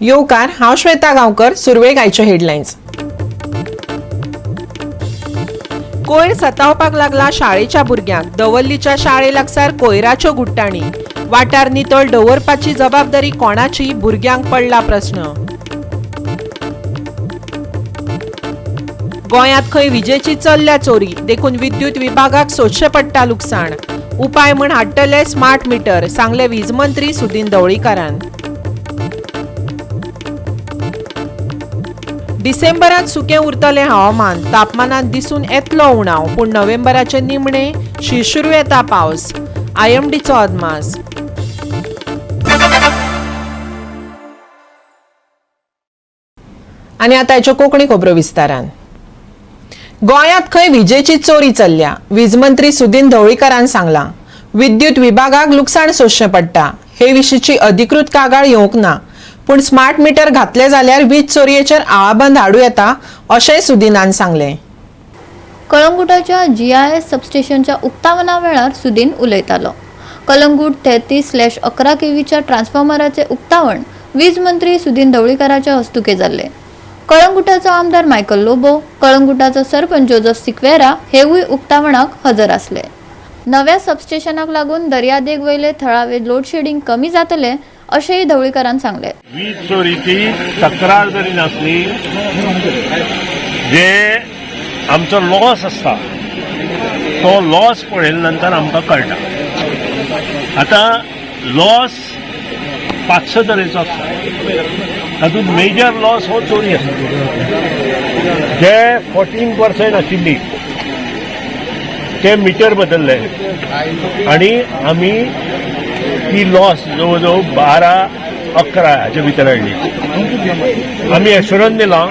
येवकार, हांव श्वेता गांवकर. सुरवेक आयच्यो हेडलायन्स. कोयर सतावपाक लागला शाळेच्या भुरग्यांक. दवर्लीच्या शाळे लागसार कोयराच्यो गुट्टाणी. वाठार नितळ दवरपाची जबाबदारी कोणाची, भुरग्यांक पडला प्रस्न. गोंयांत खंय विजेची चल्ल्या चोरी, देखून विद्युत विभागाक सोंसचें पडटा लुकसाण. उपाय म्हण हाडटले स्मार्ट मिटर, सांगले वीज मंत्री सुदिन ढवळीकारान. डिसेंबरात सुकें उरतलें हवामान, तापमानात दिसून येतलो उणाव, पूण नोव्हेंबराचे निमणे शिरशिरू येता पावस, आयएमडीचो अदमास. आनी आतां हाच्यो कोंकणी खबरो विस्तारान. गोंयांत खंय विजेची चोरी चल्ल्या, वीज मंत्री सुदिन ढवळीकारान सांगलां. विद्युत विभागाक लुकसाण सोंसचें पडटा. हे विशींची अधिकृत कागाळ येवंक ना, पूण स्मार्ट मिटर घातले जाल्यार वीज चोरयेचेर आळाबंद हाडूं येता, अशेंय सुदिनान सांगलें. कळंगूटाच्या जीआयएस सबस्टेशनच्या उक्तावणा वेळार सुदीन उलयतालो. कलंगूट 33/11 केव्हीच्या ट्रान्सफॉर्मराचे उक्तावण वीज मंत्री सुदीन ढवळीकाराच्या हस्तुके जाल्ले. कळंगूटाचो आमदार मायकल लोबो, कळंगूटाचो सरपंच जोजफ सिक्वेरा हेवूय उक्तावणाक हजर आसले. नव्या सबस्टेशनाक लागून दर्यादेग वयले थळावे लोडशेडींग कमी जातले, अशेंय ढवळीकारान सांगले. वीज चोरीची तक्रार जरी नासली, जे आमचो लॉस आसता तो लॉस पळयल्या नंतर आमकां कळटा. आतां लॉस 5-6 तरेचो आसता, तातूंत मेजर लॉस हो चोरी आसता. जे 14% आशिल्ली ते मिटर बदलले आनी आमी ती लॉस जवळ जवळ 12-11 हाचे भितर हाडली. आमी एश्युरन्स दिलां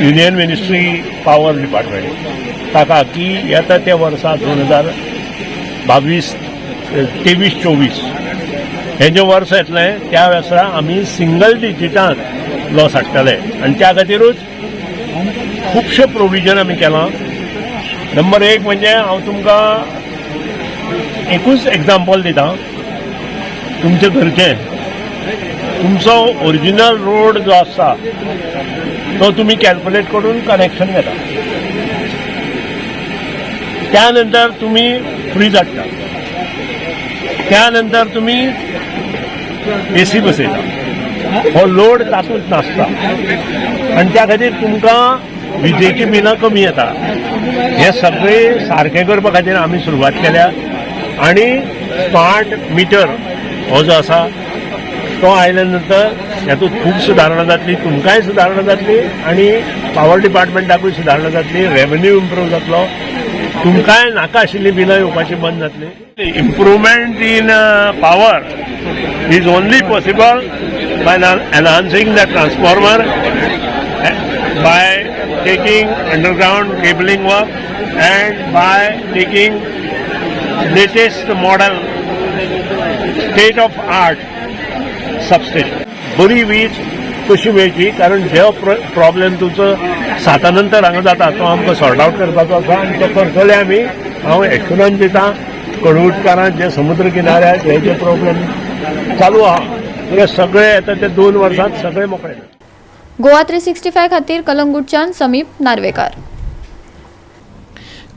युनियन मिनिस्ट्री पावर डिपार्टमेंट ताका की येता त्या वर्सा 2022 23 24 हें जें वर्स येतलें त्या वर्सा आमी सिंगल डिजिटान लॉस हाडटले आनी त्या खातीरूच खुबशे प्रोविजन आमी केलां. नंबर 1 म्हणजे हांव तुमकां एकूच एग्जाम्पल दिता. तुमचे घरचे तुमचो ओरिजिनल रोड जो आसा तो तुमी कॅल्क्युलेट करून कनेक्शन घेता, त्यानंतर तुमी फ्रीज हाडटा, त्यानंतर तुमी एसी बसयता. हो लोड तातूंत नासता आनी त्या खातीर तुमकां विजेची बिलां कमी येता. हे सगळे सारकें करपा खातीर आमी सुरवात केल्या आनी स्मार्ट मिटर हो जो आसा तो आयल्या नंतर हातूंत खूब सुदारणा जातली, तुमकांय सुदारणा जातली आनी पावर डिपार्टमेंटाकूय सुदारणा जातली, रेवेन्यू इम्प्रूव जातलो, तुमकांय नाका आशिल्ली बिलां येवपाची बंद जातली. Improvement in power is only possible by enhancing the transformer, by taking underground cabling work and by taking latest model state of art substation. बरी वीज कशी मेळची, कारण जे प्रॉब्लेम तुमचो 7 नंतर हांगा जाता तो आमकां सॉर्ट आवट करपाचो आसा आनी तो करतले आमी. हांव एश्युरन्स दिता कळंगूटकारांक जे समुद्र किनाऱ्यार हे जे प्रॉब्लेम चालू आहा ते सगळे येता ते 2 वर्सांत सगळे मोकळे. गोवा 365 खातीर कलंगूटच्यान समीप नार्वेकार.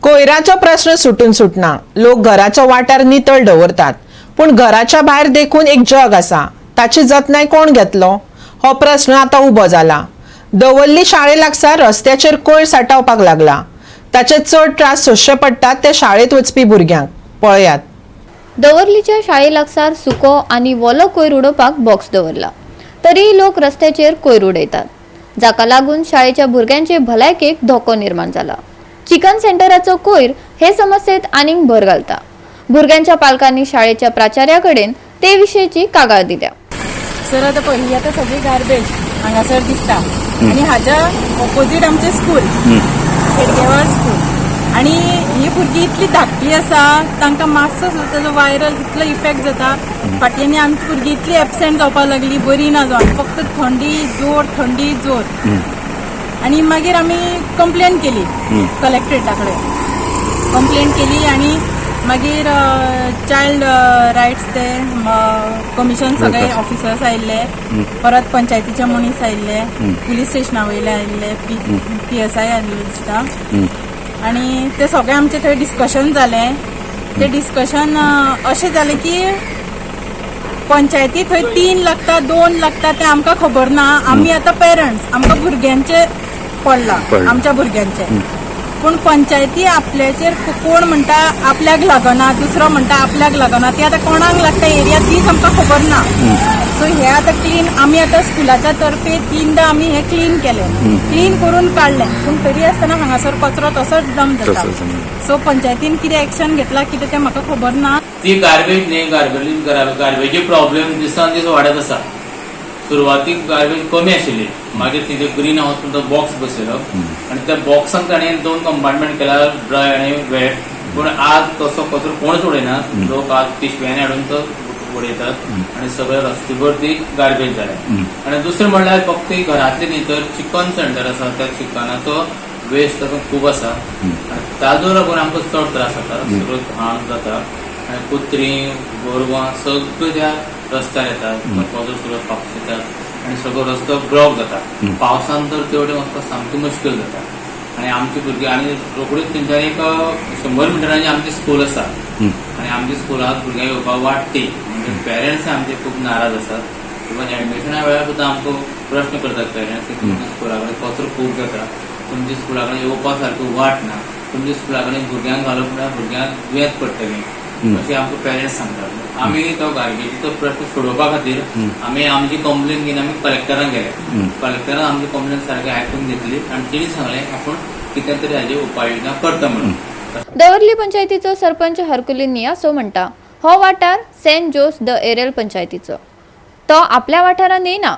कोयराचो प्रस्न सुटून सुटना. लोक घराचो वाठार नितळ दवरतात, पूण घराच्या भायर देखून एक जग आसा, ताची जतनाय कोण घेतलो हो प्रस्न आतां उबो जाला. दवर्ली शाळे लागसार रस्त्याचेर कोयर साठावपाक लागला. ताचे चड त्रास सोंसचे पडटात ते शाळेंत वचपी भुरग्यांक. पळयात. दवर्लीच्या शाळे लागसार सुको आनी वोलो कोयर उडोवपाक बॉक्स दवरला, तरीय लोक रस्त्याचेर कोयर उडयतात, जाका लागून शाळेच्या भुरग्यांचे भलायकेक धोको निर्माण जाला. चिकन सेंटराचो कोयर हे समस्येत आनीक भर घालता. भुरग्यांच्या पालकांनी शाळेच्या प्राचार्या कडेन ते विशींची कागाळ दिल्या. सर, आतां पळय, ही आतां सगळी गार्बेज हांगासर दिसता आनी हाज्या ऑपोजीट आमचें स्कूल, हेडगेवार स्कूल. आनी ही भुरगीं इतली धाकटी आसा, तांकां मातसो सुद्दां ताजो वायरल इतलो इफेक्ट जाता. फाटीं आनी आमची भुरगीं इतली एबसेंट जावपाक लागली, बरी ना जावन, फक्त थंडी जोर, थंडी जोर. आनी मागीर आमी कंप्लेन केली, कलेक्ट्रेटा कडेन कंप्लेन केली आनी मागीर चायल्ड रायट्स ते कमिशन सगळे ऑफिसर्स आयिल्ले, परत पंचायतीचे मनीस आयिल्ले, पुलीस स्टेशना वयले आयिल्ले, पीएसआय आयिल्ले दिसता. आनी ते सगळे आमचे थंय डिस्कशन जालें. ते डिस्कशन अशें जालें की पंचायती थंय 3 लागता 2 लागता ते आमकां खबर ना. आमी आतां पेरंट्स, आमकां भुरग्यांचे पडलां, आमच्या भुरग्यांचे. पूण पंचायती आपल्याचेर कोण म्हणटा आपल्याक लागना, दुसरो म्हणटा आपल्याक लागना, ती आतां कोणाक लागता एरिया तीच आमकां खबर ना. सो हे आतां क्लीन आमी आतां स्कुलाच्या तर्फे 3दा आमी हे क्लीन केले, क्लीन करून काडले, पूण तरी आसतना हांगासर कचरो तसोच डंप जाता. सो पंचायतीन कितें एक्शन घेतला कितें तें म्हाका खबर ना. ती गार्बेज न्ही, गार्बेज गार्बेजी प्रॉब्लेम दिसान दीस वाडत आसा. सुरवातीक गार्बेज कमी आशिल्ली, मागीर तिथे ग्रीन हाऊस म्हणून तो बॉक्स बसयलो आनी त्या बॉक्सान ताणें 2 कंपार्टमेंट केला, ड्राय आनी वेट. पूण आज तसो कचरो कोणच उडयना, लोक आज पिशव्यांनी हाडून तो उडयतात आनी सगळे रस्तेभर ती गार्बेज जाल्या. आनी दुसरें म्हणल्यार फक्त ही घरांतली न्ही तर चिकन सेंटर आसा, त्या चिकनाचो वेस्ट तातूंत खूब आसा आनी ताजो लागून आमकां चड त्रास जाता, सगळो घाण जाता आनी कुत्री गोरवां सगळीं त्या रस्त्यार येतात, कचरो सगळो फाफशितात आनी सगळो रस्तो ब्लॉक जाता. पावसान तर तेवटेन वचपाक सामकें मुश्कील जाता. आनी आमची भुरगीं आनी रोखडीच थंयच्यान एक 100 मिटरांची आमची स्कूल आसा आनी आमच्या स्कुलाक भुरग्यांक येवपाक वाट ती म्हणजे पेरंट्स आमचे खूब नाराज आसात. इवन एडमिशना वेळार सुद्दां आमकां प्रश्न करतात पेरंट्स की तुमच्या स्कुला कडेन कचरो खूब जाता, तुमच्या स्कुला कडेन येवपा सारकी वाट ना, तुमच्या स्कुला कडेन भुरग्यांक घालप म्हळ्यार भुरग्यांक दुयेंत पडटलें अशें आमकां पेरंट्स सांगतात. आमी तो गार्बेजीचो प्रश्न सोडोवपा खातीर आमी आमची कंप्लेन घेवन आमी कलेक्टरान गेले. कलेक्टरान आमची कंप्लेन सारकी आयकून घेतली आनी तेणी सांगलें आपूण कितें तरी हाजेर उपाय योजना करता म्हणून. दवर्ली पंचायतीचो सरपंच हरकुलीन नियासो म्हणटा, हो वाठार सेंट जोस the Ariel पंचायतीचो, तो आपल्या वाठारांत येयना.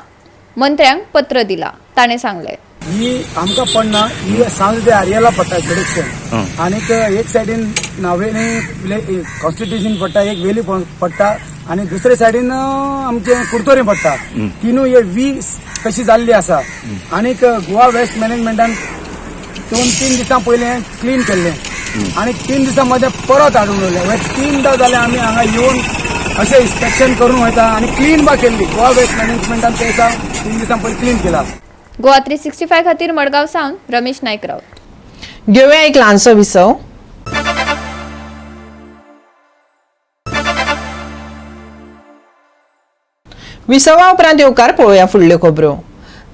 मंत्र्यांक पत्र दिला. ताणें सांगलें, ही आमकां पडना, ही सांज ते आरियला पडटा डिरेक्शन. आनीक एक सायडीन नावेली कॉन्स्टिट्युशन पडटा, एक वेली पडटा आनी दुसरे सायडीन आमचे कुडतोरी पडटा. तिनूय हे वीस कशी जाल्ली आसा. आनीक गोवा वेस्ट मॅनेजमेंटान 2-3 दिसां पयलीं क्लीन केल्लें आनी 3 दिसां मदें परत हाडून दवरलें. 3दां जालें आमी हांगा येवन अशें इन्स्पेक्शन करून वयता आनी क्लीन बा केल्ली. गोवा वेस्ट मॅनेजमेंटान ते दिसा 3 दिसां पयलीं क्लीन केला. गोवा 365 खातीर मडगांव सावन रमेश नायक राऊत. घेवया एक ल्हानसो विसव. विसवा उपरांत येवकार पळोवया फुडल्यो खबरो.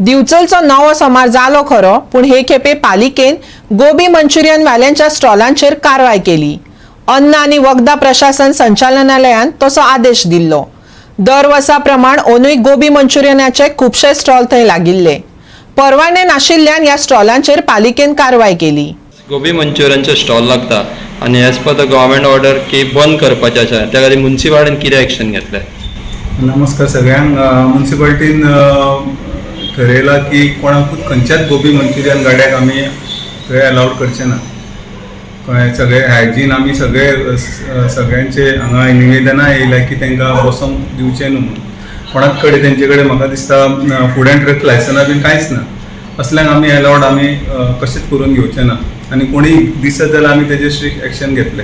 दिवचलचो नवो सोमार जालो खरो, पूण हे खेपे पालिकेन गोबी मंचुरियन वाल्यांच्या स्टॉलांचेर कारवाय केली. अन्न आनी वखदां प्रशासन संचालनालयान तसो आदेश दिल्लो. दर वर्सा प्रमाण अंदूय गोबी मंचुरियनाचे खुबशे स्टॉल थंय लागिल्ले. परवाने नाशिल्ल्यान ह्या स्टॉलांचेर पालिकेन कारवाय केली. गोबी मंचुरियनचे स्टॉल लागता आनी as per the government order की बंद करपाचें आसा, त्या खातीर मुन्सिपालिटीन कितें एक्शन घेतलें? नमस्कार सगळ्यांक. मुन्सिपालिटीन ठरयलां की कोणाकूच खंयच्याच गोबी मंचुरियन गाड्याक आमी थंय अलावड करचे ना. कळ्ळें? सगळे हायजीन आमी सगळे सगळ्यांचे हांगा निवेदनां येयल्या की तांकां बसोंक दिवचें न्हू म्हणून. कोणाच कडेन तेंचे कडेन म्हाका दिसता फूड अँड ड्रग लायसनां बीन कांयच ना. असल्यांक आमी अलावड आमी कशेंच करून घेवचे ना आनी कोणीय दिसत जाल्यार आमी तेजेर स्ट्रिक्ट एक्शन घेतले.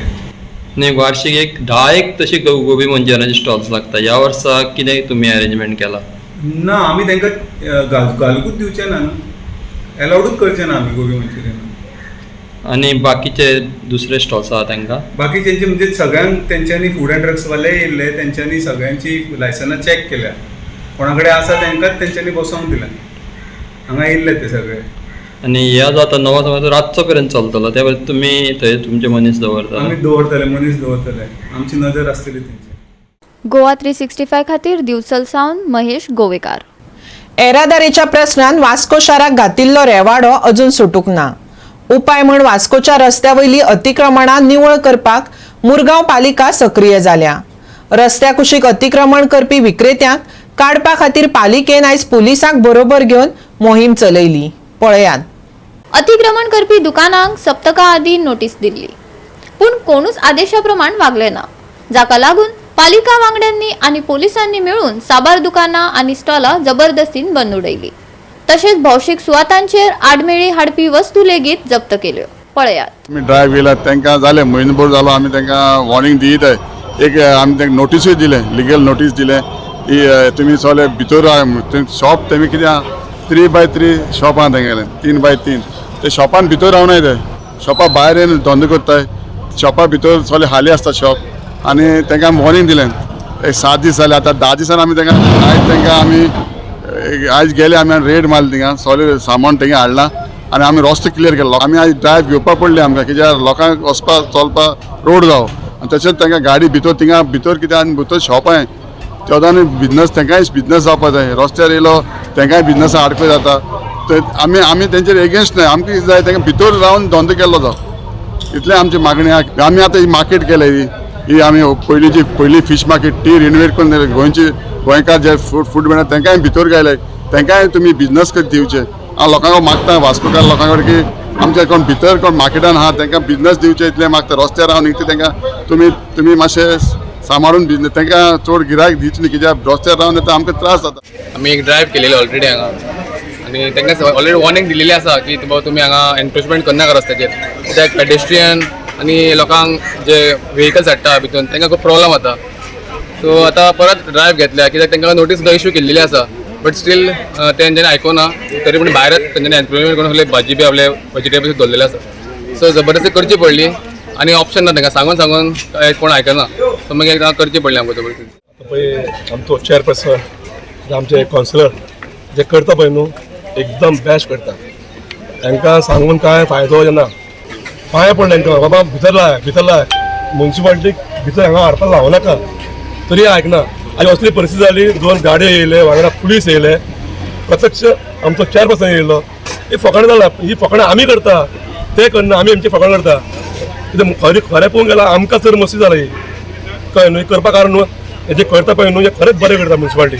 न्ही, वार्षिक एक 10 एक तशी गोबी मंचुरियनाचे स्टॉल्स लागता. ह्या वर्सा कितें तुमी अरेंजमेंट केला? ना, आमी तांकां घालूंकूच दिवचे ना न्हू, अलावडूच करचे ना आमी गोबी मंचुरियन. आनी बाकीचे दुसरे स्टॉल्स आहा तांकां? बाकी तेंचे म्हणजे सगळ्यांक तेंच्यांनी फूड अँड ड्रग्स वाले येयल्ले, तेंच्यांनी सगळ्यांची लायसनां चॅक केल्या. कोणा कडेन आसा तांकांच तेंच्यांनी बसोंक दिला. हांगा येयल्ले ते सगळे. आनी ह्या जो आतां नवो समाज रातचो पर्यंत चलतलो, त्या खातीर तुमी थंय तुमचे मनीस दवरता? आमी दवरतले, मनीस दवरतले, आमची नजर आसतली तेंचेर. गोवा 365 खातीर दिवचल सावन महेश गोवेकार. येरादारीच्या प्रस्नान वास्को शाराक घातिल्लो रेवाडो अजून सुटूंक ना. उपाय म्हूण वास्कोच्या रस्त्या वयली अतिक्रमणां निवळ करपाक मुरगांव पालिका सक्रीय जाल्या. रस्त्या कुशीक अतिक्रमण करपी विक्रेत्यांक काडपा खातीर पालिकेन आयज पुलिसांक बरोबर घेवन मोहीम चलयली. पळयात. अतिक्रमण करपी दुकानांक सप्तका आदीं नोटीस दिल्ली, पूण कोणूच आदेशा प्रमाण वागले ना, जाका लागून पालिका वांगड्यांनी आनी पोलिसांनी मेळून साबार दुकानां आनी स्टॉलां जबरदस्तीन बंद उडयली. तशेंच भौशीक सुवातांचेर आडमेळी हाडपी वस्तू लेगीत जप्त केल्यो. पळयात. आमी ड्रायव्ह केला तांकां जालें म्हयनोभर जालो आमी तांकां वॉर्निंग दिताय. एक आमी तांकां नोटिसूय दिलें, लिगल नोटीस दिलें की तुमी सगळे भितर शॉप तेमी कितें आहा 3x3 shop आहा तेंगेलें, 3x3 ते शॉपान भितर रावनाय, ते शॉपा भायर येवन धंदो करताय, शॉपा भितर सगळे हाली आसता शॉप. आनी तांकां आमी वॉर्निंग दिलें, एक 7 दीस जाले, आतां 10 दिसान आमी तांकां आयज तांकां आमी आयज गेले, आमी रेड मारली थिंगा, सगळें सामान थिंगा हाडलां आनी आमी रस्तो क्लियर केलो. आमी आयज ड्रायव्ह घेवपाक पडली आमकां, कित्याक लोकांक वचपाक चलपाक रोड जावो आनी तशेंच तांकां गाडी भितर थिंगा भितर कितें आनी भितर शॉप आहाय तेदोन बिजनस तांकांय बिजनस जावपा जाय. रस्त्यार येयलो तांकांय बिजनसा आडखळ जाता. तर आमी आमी तेंचेर एगेन्स्ट न्हय, आमकां कितें जाय तांकां भितर रावन धंदो केल्लो जावो, इतलें आमची मागणी आहा. आमी आतां ही मार्केट केल्या, ही आमी पयलींची पयली फीश मार्केट ती रिनोवेट करून दिली. गोंयची गोंयकार जे फूड मेळटा तांकांय भितर घायले, तांकांय तुमी बिजनस करून दिवचे. हांव लोकांक मागता, वास्कोकार लोकां कडेन की आमचे कोण भितर कोण मार्केटान आहा तांकां बिजनस दिवचे इतलें मागता. रस्त्यार रावन निकते तांकां तुमी तुमी मातशें सांबाळून बिजनस तांकां चड गिरायक दिवचें न्ही, कित्याक रस्त्यार रावन येता आमकां त्रास जाता. आमी एक ड्रायव्ह केलेली ऑलरेडी हांगा आनी तांकां ऑलरेडी वॉर्निंग दिलेली आसा की बाबा तुमी हांगा एनक्रोचमेंट करनाका रस्त्याचेर, कित्याक पेडेस्ट्रियन आनी लोकांक जे व्हेकल्स हाडटा भितून तांकां खूब प्रॉब्लम जाता. सो आतां परत ड्रायव्ह घेतल्या कित्याक तांकां नोटीस सुद्दां इशू केल्लेली आसा, बट स्टील तेंच्यांनी आयकुना, तरी पूण भायरच तेंच्यांनी एनक्रोचमेंट करून सगळे भाजी बी आपले वेजिटेबल्स दवरलेले आसा. सो जबरदस्ती करची पडली आनी ऑप्शन ना, तांकां सांगून सांगून कोण आयकना, सो मागीर तांकां करची पडली आमकां जबरदस्ती. पळय आमचो चेअरपर्सन आमचे कावन्सिलर जे करता पळय न्हू एकदम बेस्ट करता, तांकां सांगून कांय फायदो जायना. पांय पडले तांकां, बाबा भितर लाय भितर लाय, मुन्सिपालिटीक भितर हांगा हाडपाक लावं नाका, तरी आयकना. आनी असली परिस्थिती जाली, 2 गाडयो येयले, वांगडा पुलीस येयले, प्रत्यक्ष आमचो चेअरपर्सन येयलो. ही फकाणां जाला, ही फकाणां आमी करता ते करना, आमी आमची फकाणां करता. कितें खरें खरें पळोवंक गेल्यार आमकां चड मस्ती जाला ही, कळ्ळें न्हू. करपा कारण न्हू हें जें करता पळय न्हू हें खरेंच बरें करता मुन्सिपालिटी,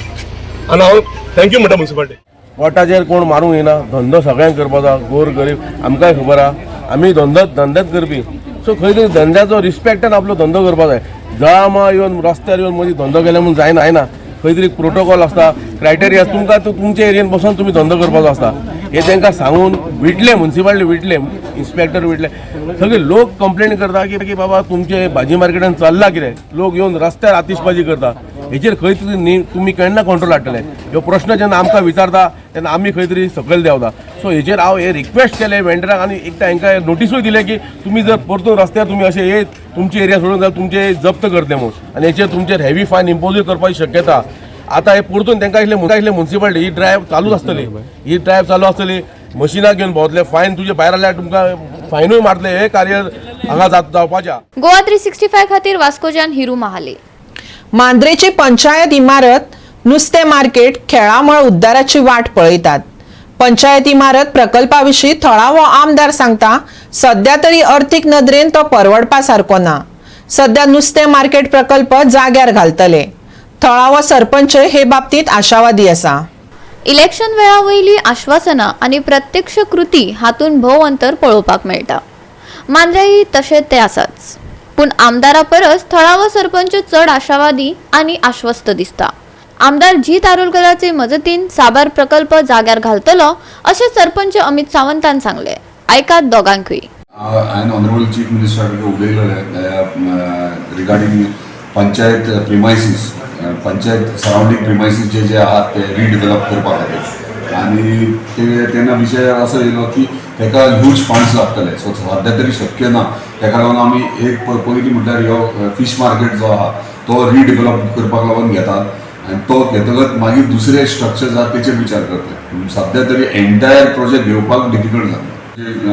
आनी हांव thank you म्हणटा मुन्सिपालिटी. पोटाचेर कोण मारूंक येना, धंदो सगळ्यांक करपाचो, गोर गरीब आमकांय खबर आहा, आमी धंद्याच करपी. सो खंय तरी धंद्याचो रिस्पेक्टान आपलो धंदो करपाक जाय. जळामा येवन रस्त्यार येवन मदीं धंदो केलो म्हूण जायना, जायना. खंय तरी प्रोटोकॉल आसता, क्रायटेरिया, तुमकां तुमच्या एरियेन बसून तुमी धंदो करपाचो आसता. हे तांकां सांगून विटले, मुन्सिपालिटी विटले, इन्स्पेक्टर विटले, सगळे लोक कंप्लेन करता की बाबा तुमचे भाजी मार्केटान चल्ला कितें, लोक येवन रस्त्यार आतिशबाजी करता. हेचेर खंय तरी तुमी केन्ना कंट्रोल हाडटले ह्यो प्रश्न जेन्ना आमकां विचारता तेन्ना आमी खंय तरी सकयल देंवता. सो हेचेर हांव हे रिक्वेस्ट केलें वेंडराक आनी एकदां हांकां नोटिसूय दिले की तुमी जर परतून रस्त्यार तुमी अशें येत तुमची एरिया सोडून जाल्यार तुमचे जप्त करतले म्हूण, आनी हेचेर तुमचेर हेवी फायन इम्पोजूय करपाची शक्यता. आतां हे परतून तांकां इतले मुन्सिपालिटी ही ड्रायव्ह चालूच आसतली, ही ड्रायव्ह चालू आसतली, मशिनां घेवन भोंवतले, फायन तुजे भायर आल्यार तुमकां फायनूय मारतले. हे कार्य हांगा जावपाचें. गोवा 365 खातीर वास्कोच्यान हिरू महाले. मांद्रेची पंचायत इमारत नुस्तें मार्केट खेळामळ उद्धाराची वाट पळयतात. पंचायत इमारत प्रकल्पाविशीं थळावो आमदार सांगता सध्या तरी अर्थीक नदरेन तो परवडपा सारको ना. सध्या नुस्तें मार्केट प्रकल्प जाग्यार घालतले. थळावो सरपंच हे बाबतीत आशावादी आसा. इलेक्शन वेळा वयली आश्वासनां आनी प्रत्यक्ष कृती हातून भोव अंतर पळोवपाक मेळटा. मांद्रेय तशें ते आसाच, पूण आमदारा परस थळावो सरपंच चड आशावादी आनी आश्वस्त दिसता. आमदार जीत आरोलकराचे मजतीन साबार प्रकल्प जाग्यार घालतलो अशें सरपंच अमित सावंतान सांगलें. आयकात दोगांकूय. हांवें ऑनरेबल चीफ मिनिस्टर उलयलें regarding panchayat premises, panchayat surrounding premises जे जे आहात ते रिडिवेलप करपा खातीर, आनी ते तेन्ना विशय असो येयलो की ताका ह्यूज फंड्स लागतले. सो सद्या तरी शक्य ना, ताका लागून आमी एक पयलीं म्हटल्यार ह्यो फीश मार्केट जो आहा तो रिडिवेलप करपाक लागून घेतात आनी तो घेतकच मागीर दुसरे स्ट्रक्चर आहा तेचेर विचार करतले. सद्या तरी एंटायर प्रोजेक्ट घेवपाक डिफिकल्ट जातलो.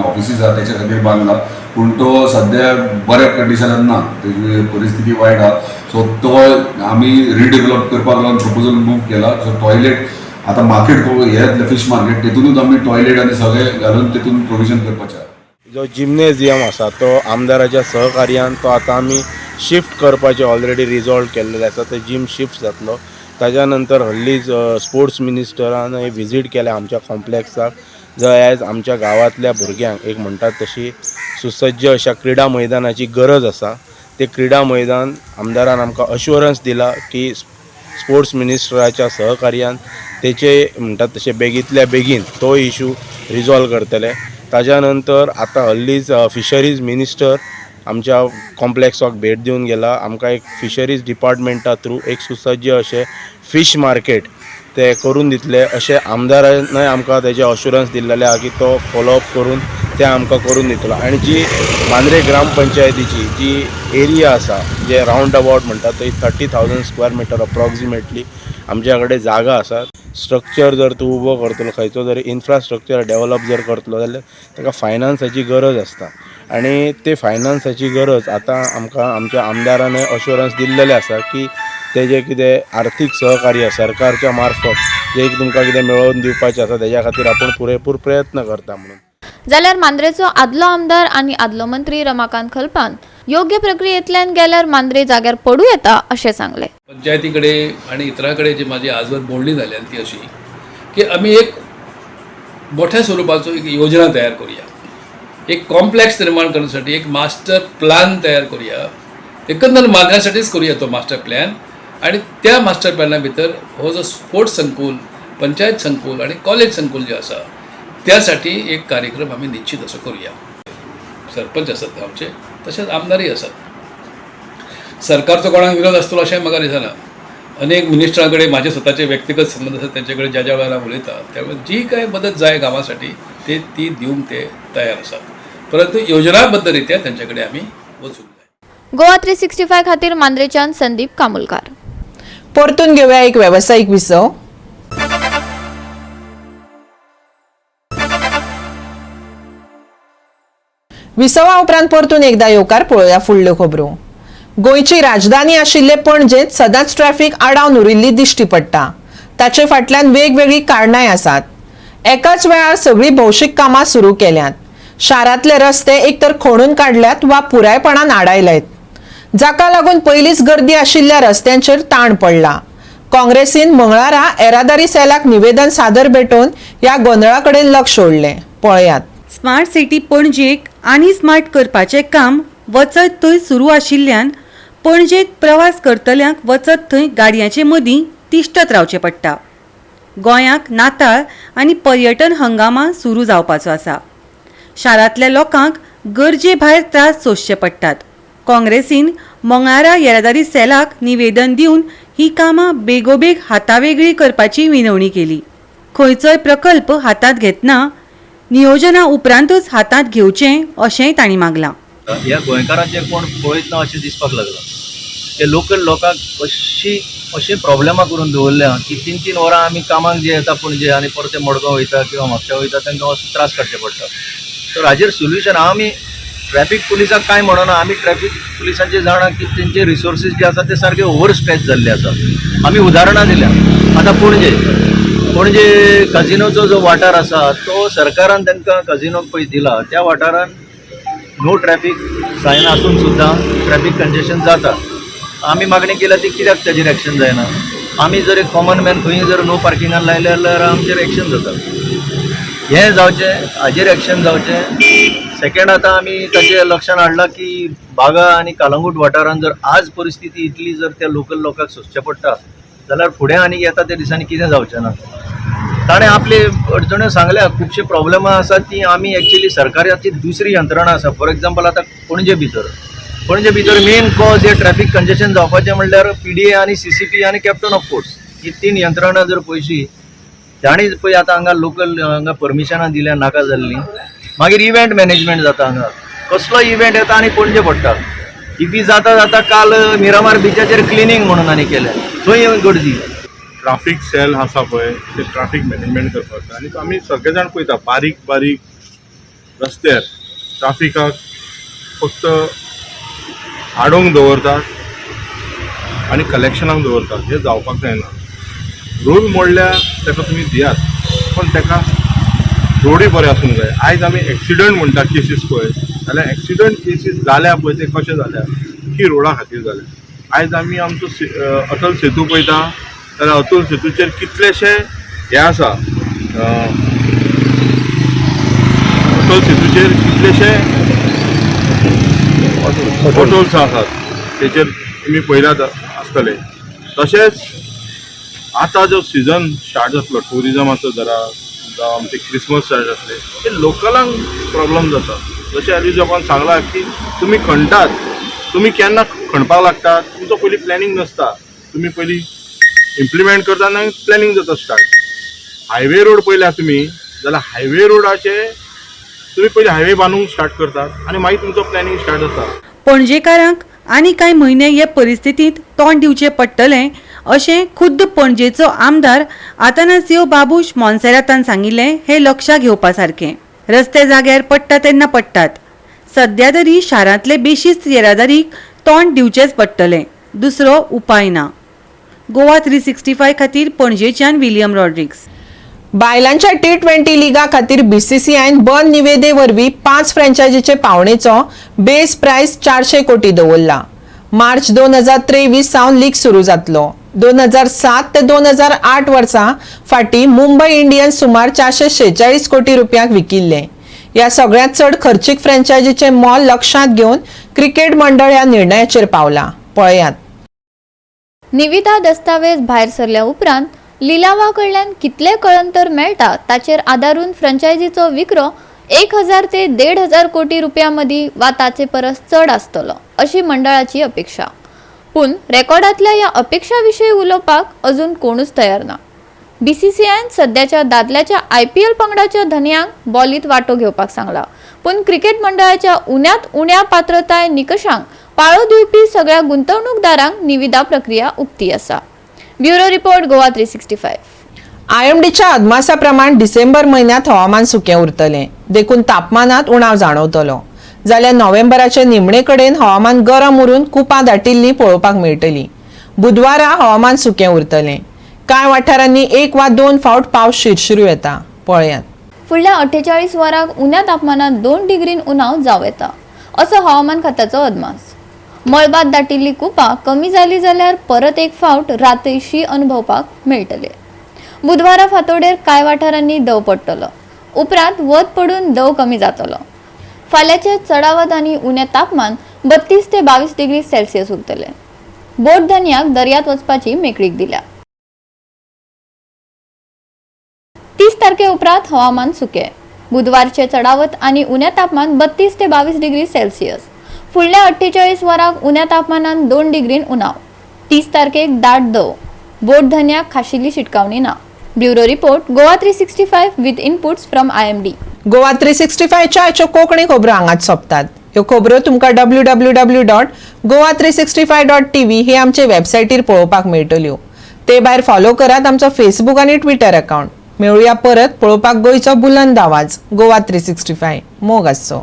ऑफिसीस आहा तेच्या खातीर बांदला, पूण तो सद्या बऱ्या कंडिशनान ना, तेजी परिस्थिती वायट आहा. सो तो आमी रिडेवलप करपाक लागून प्रपोजल मूव केला. सो टॉयलेट आतां मार्केट हे फीश मार्केट तेतूनच आमी टॉयलेट आनी सगळें घालून तेतून प्रोविजन करपाचें आहा. जो जिम्नेजियम आसा तो आमदाराच्या सहकार्यान तो आतां आमी शिफ्ट करपाचें ऑलरेडी रिजॉल्व केल्लें आसा. ते जीम शिफ्ट जातलो. ताज्या नंतर हल्लीच स्पोर्ट्स मिनिस्टरान विजीट केल्या आमच्या कॉम्प्लेक्साक, जंय आयज आमच्या गांवांतल्या भुरग्यांक एक म्हणटात तशी सुसज्ज अशा क्रिडा मैदानाची गरज आसा. ते क्रिडा मैदान आमदारान आमकां अश्योरन्स दिला की स्पोर्ट्स मिनिस्टराच्या सहकार्यान तेचे म्हणटात तशें बेगींतल्या बेगीन तो इशू रिजॉल्व करतले. ताज्या नंतर आतां हल्लीच फिशरीज मिनिस्टर आमच्या कॉम्प्लेक्साक भेट दिवन गेला. आमकां एक फिशरीज डिपार्टमेंटा थ्रू एक सुसज्ज अशें फिश मार्केट ते करून दितले अशें आमदारानय आमकां तेजें अशुरन्स दिल्लेलें आहा की तो फॉलोअप करून ते आमकां करून दितलो. आनी जी मांद्रे ग्रामपंचायतीची जी एरिया आसा, जे रावंड अबावट म्हणटा थंय 30,000 स्क्वेअर मिटर अप्रॉक्सिमेटली आमच्या कडेन जागा आसा. स्ट्रक्चर जर तूं उबो करतलो, खंयचो जरी इन्फ्रास्ट्रक्चर डेवलप जर करतलो जाल्यार ताका फायनान्साची गरज आसता आनी ते फायनान्साची गरज आतां आमकां आमच्या आमदारानय अशुरन्स दिल्लेलें आसा की तेजें कितें आर्थीक सहकार्य सरकारच्या मार्फत जे तुमकां कितें मेळोवन दिवपाचें आसा तेज्या खातीर आपूण पुरेपूर प्रयत्न करता म्हणून. जाल्यार मांद्रेचो आदलो आमदार आनी आदलो मंत्री रमाकांत खलपान योग्य प्रक्रियेंतल्यान गेल्यार मांद्रे जाग्यार पडूं येता अशें सांगलें. पंचायती कडेन आनी इतरां कडेन जी माझी आजवर बोलणी जाली आनी ती अशी की आमी एक मोठ्या स्वरुपाचो एक योजना तयार करूया, एक कॉम्प्लेक्स निर्माण करण्यासाठी एक मास्टर प्लॅन तयार करूया, एकंदर मांद्र्यासाठीच करूया तो मास्टर प्लॅन. आणि त्या मास्टर प्लॅना भितर हो जो स्पोर्ट्स संकुल, पंचायत संकुल आणि कॉलेज संकुल जे आसा त्यासाठी एक कार्यक्रम आमी निश्चित असो करूया. सरपंच आसात आमचे, तशेंच आमदारय आसात. सरकारचो कोणाक विरोध आसतलो अशें म्हाका दिसना. अनेक मिनिस्टरां कडेन म्हाजे स्वताचे व्यक्तिगत संबंद आसात, तेंचे कडेन ज्या ज्या वेळार हांव उलयता त्यावेळार जी काय मदत जाय गांवासाठी ते ती दिवंक ते तयार आसात, परंतु योजनाबद्धरित्या तेंचे कडेन आमी वचूंक जाय. गोवा 365 खातीर मांद्रेच्यान संदीप कामुलकार. परतून घेवया एक वेवसायीक विसव. विसवा उपरांत परतून एकदा येवकार पळोवया फुडल्यो खबरो. गोंयची राजधानी आशिल्ले पणजेंत सदांच ट्रॅफिक आडावन उरिल्ली दिश्टी पडटा. ताचे फाटल्यान वेगवेगळीं कारणांय आसात. एकाच वेळार सगळीं भौशीक कामां सुरू केल्यांत. शारांतले रस्ते एकतर खणून काडल्यात वा पुरायपणान आडायल्यात, जाका लागून पयलींच गर्दी आशिल्ल्या रस्त्यांचेर ताण पडला. काँग्रेसीन मंगळारा येरादारी सेलाक निवेदन सादर भेटोवन ह्या गोंदळा कडेन लक्ष ओडलें. पळयात. स्मार्ट सिटी पणजेक आनी स्मार्ट करपाचें काम वचत थंय सुरू आशिल्ल्यान पणजेत प्रवास करतल्यांक वचत थंय गाडयांचे मदीं तिश्टत रावचें पडटा. गोंयाक नाताळ आनी पर्यटन हंगामा सुरू जावपाचो आसा. शारांतल्या लोकांक गरजे भायर त्रास सोंसचे पडटात. काँग्रेसीन मंगळारा येरादारी सेलाक निवेदन दिवन ही कामां बेगोबेग हातावेगळी करपाची विनवणी केली. खंयचोय प्रकल्प हातांत घेतना नियोजना उपरांतूच हातांत घेवचें अशेंय तांणी मागलां. ह्या गोंयकारांचेर कोण पळयत ना अशें दिसपाक लागलां. ते लोकल लोकांक अशी प्रॉब्लेमां करून दवरल्या की 3-3 वरां आमी कामाक जे येता पणजे आनी परते मडगांव वयता किंवा म्हापशा वयता तांकां असो त्रास काडचे पडटा. तर हाजेर सोल्युशन आमी ट्रॅफिक पुलिसाक कांय म्हणना. आमी ट्रॅफिक पुलिसांचे जाणा की तेंचे रिसोर्सीस जे आसा ते सारके ओवर स्ट्रेच जाल्ले आसा. आमी उदाहरणां दिल्या. आतां पणजे कजिनोचो जो वाठार आसा तो सरकारान तांकां कजिनोक पळय दिला, त्या वाठारान नो ट्रॅफिक सायन आसून सुद्दां ट्रॅफिक कंजेशन जाता. आमी मागणी केल्या ती कित्याक ताजेर एक्शन जायना. आमी जर एक कॉमन मॅन खंय जर नो पार्किंगान लायले जाल्यार आमचेर एक्शन जाता. हें जावचें, हाजेर एक्शन जावचें. सेकेंड, आतां आमी ताजे लक्षान हाडलां की बागा आनी कालंगूट वाठारान जर आज परिस्थिती इतली जर त्या लोकल लोकांक सोंसचें पडटा जाल्यार फुडें आनी येता त्या दिसांनी कितें जावचें ना. ताणें आपले अडचण्यो सांगल्या, खुबशे प्रॉब्लेमां आसात ती आमी एक्चुली सरकाराची दुसरी यंत्रणा आसा. फॉर एग्जाम्पल आतां पणजे भितर मेन कॉज हे ट्रॅफिक कंजेशन जावपाचें म्हणल्यार PDA आनी CCP आनी कॅप्टन ऑफ पोर्ट्स ही 3 यंत्रणा जर पळयशी तांणी पळय आतां हांगा लोकल हांगा परमिशनां दिल्या नाका जाल्लीं. मागीर इव्हेंट मॅनेजमेंट जाता हांगा, कसलो इव्हेंट येता आनी पणजे पडटा. इफी जाता जाता काल मिरामार बिचाचेर क्लिनींग म्हणून आनी केलें, थंय गर्दी. ट्राफीक सेल आसा पळय ते ट्राफीक मॅनेजमेंट करपाक आनी आमी सगळे जाण पळयता बारीक बारीक रस्त्यार ट्राफिकाक फक्त आडोवंक दवरतात आनी कलेक्शनाक दवरतात. हें जावपाक जायना. रूल मोडल्या ताका तुमी दियात, पण ताका रोडूय बरें आसूंक जाय. आयज आमी एक्सिडंट म्हणटा केसीस पळय जाल्यार एक्सिडंट केसीस जाल्या पळय ते कशे जाल्या की रोडा खातीर जाल्या. आयज आमी आमचो अटल सेतू पळयता जाल्यार अतुल सेतूचेर कितलेशे हे आसा, अटल सेतूचेर कितलेशे पोटहोल्स आसात तेचेर तुमी पळयल्यात आसतले. तशेंच आतां जो सिजन स्टार्ट जातलो ट्युरिजमाचो जरा जावं आमचे क्रिसमस स्टार्ट जातले, ते लोकलांक प्रॉब्लम जाता. जशें आदीं लोकांक सांगलां की तुमी खणटात, तुमी केन्ना खणपाक लागतात तुमचो पयलीं प्लॅनिंग नासता. तुमी पयलीं इम्प्लिमेंट करता आनी प्लॅनिंग जाता स्टार्ट. हायवे रोड पळयल्यार तुमी जाल्यार हायवे रोडाचे तुमी पयलीं हायवे बांदूंक स्टार्ट करतात आनी मागीर तुमचो प्लॅनिंग स्टार्ट जाता. पणजेकारांक आनी कांय म्हयने हे परिस्थितींत तोंड दिवचें पडटलें अशें खुद्द पणजेचो आमदार आतानासियो बाबूश मोन्सेरातान सांगिल्लें हें लक्षांत घेवपा सारकें. रस्ते जाग्यार पडटा तेन्ना पडटात. सध्या तरी शारांतले बेशिस्त येरादारीक तोंड दिवचेंच पडटलें, दुसरो उपाय ना. गोवा 365 खातीर पणजेच्यान विलियम रॉड्रिग्स. बायलांच्या टी 20 लिगा खातीर बीसीसीआयन बंद निविदे वरवीं पांच फ्रँचायजीचे पावणेचो बेस प्रायस 400 कोटी दवरला. मार्च 2023 सावन लीग सुरू जातलो. 2007 ते 2008 वर्सा फाटीं मुंबय इंडियन्स सुमार 446 कोटी रुपयांक विकिल्ले. ह्या सगळ्यांत चड खर्चीक फ्रँचायजीचे मोल लक्षांत घेवन क्रिकेट मंडळ ह्या निर्णयाचेर पावला. पळयात. निविदा दस्तावेज भायर सरल्या उपरांत लिलावा कडल्यान कितले कळंतर मेळटा ताचेर आदारून फ्रँचायझीचो विक्रो 1000 ते 1500 कोटी रुपया मदीं वा ताचे परस चड आसतलो अशी मंडळाची अपेक्षा. पूण रेकॉर्डांतल्या ह्या अपेक्षा विशीं उलोवपाक अजून कोणूच तयार ना. बीसीसीआयन सद्याच्या दादल्याच्या आयपीएल पंगडाच्या धनयांक बोलीत वांटो घेवपाक सांगला, पूण क्रिकेट मंडळाच्या उण्यांत उण्या पात्रताय निकशांक पाळो दिवपी सगळ्या गुंतवणूकदारांक निविदा प्रक्रिया उक्ती आसा. Bureau report, Goa 365. आयएमडीच्या अदमासा प्रमाण डिसेंबर म्हयन्यांत हवामान सुकें उरतलें, देखून तापमानात उणाव जाणवतलो. जाल्यार नोव्हेंबराचे निमणे कडेन हवामान गरम उरून कुपां दाटिल्लीं पळोवपाक मेळटलीं. बुधवारा हवामान सुकें उरतलें. कांय वाठारांनी एक वा दोन फावट पावस शिरशिरू येता. पळयात. फुडल्या 48 वरांक उण्या तापमानात 2 डिग्रीन उणाव जावं येता असो हवामान खात्याचो अदमास. मळबात दाटिल्ली कुपां कमी जाली जाल्यार परत एक फावट रातय शीं अनुभवपाक मेळटले. बुधवारा फांतोडेर कांय वाठारांनी दव पडटलो. उपरांत वत पडून दव कमी जातलो. फाल्यांचे चडावत आनी उणें तापमान 32 ते 22 डिग्री सेल्सियस उरतले. बोट धनयाक दर्यांत वचपाची मेकळीक दिल्या. 30 तारखे उपरांत हवामान सुकें. बुधवारचे चडावत आनी उण्या तापमान 32 ते 22 डिग्री सेल्सियस. फुडल्या 48 वरांक उण्या तापमानात 2 डिग्रीन उणाव. 30 तारखेक दाट दव. बोट धनयाक खाशेली शिटकावणी ना. Bureau report, Goa 365, with inputs from IMD. Goa 365च्या आयच्यो कोंकणी खबरो हांगाच सोंपतात. ह्यो खबरो तुमकां www.goa365.tv हे आमचे वेबसायटीर पळोवपाक मेळटल्यो. ते भायर फॉलो करात आमचो फेसबूक आनी ट्विटर अकाउंट. मेळुया परत पळोवपाक गोंयचो बुलंद आवाज, गोवा 365. मोग आसचो.